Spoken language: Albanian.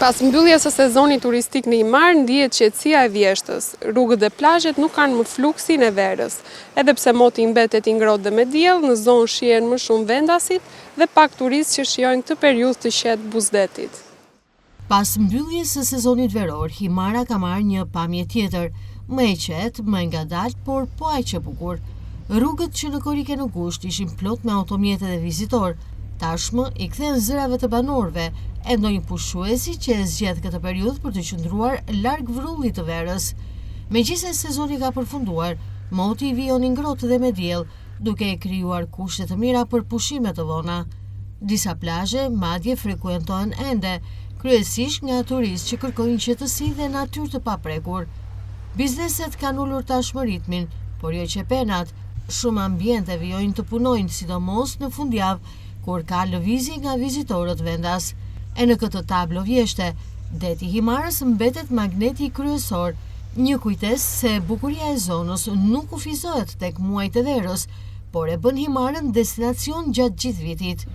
Pas mbylljes së sezonit turistik në Himarë ndihet qetësia e vjeshtës. Rrugët dhe plazhet nuk kanë më fluksin e verës. Edhe pse moti mbetet i ngrohtë dhe me diell, në zonë shihen më shumë vendasit dhe pak turistë që shijojnë këtë periudhë të qetë buzë detit. Pas mbylljes së sezonit veror, Himara ka marrë një pamje tjetër, më e qetë, më e ngadaltë, por po aq e bukur. Rrugët që në korrik e në gusht ishin plot me automjete dhe vizitorë, tashmë i kthehen zërave të banorëve e ndonjë pushuesi që e zgjedh këtë periudhë për të qëndruar larg vrullit të verës. Megjithëse sezoni ka përfunduar, moti vijon i ngrohtë dhe me diell, duke krijuar kushte të mira për pushime të vona. Disa plazhe madje frekuentohen ende, kryesisht nga turistë që kërkojnë qetësi dhe natyrë të paprekur. Bizneset kanë ulur tashmë ritmin, por jo qepenat. Shumë ambiente vijojnë të punojnë, sidomos në fundjavë, kur ka lëvizje nga vizitorët vendas. E në këtë tablo vjeshte, deti i Himarës mbetet magneti kryesor, një kujtesë se bukuria e zonës nuk kufizohet tek muajt e verës, por e bën Himarën destinacion gjatë gjithë vitit.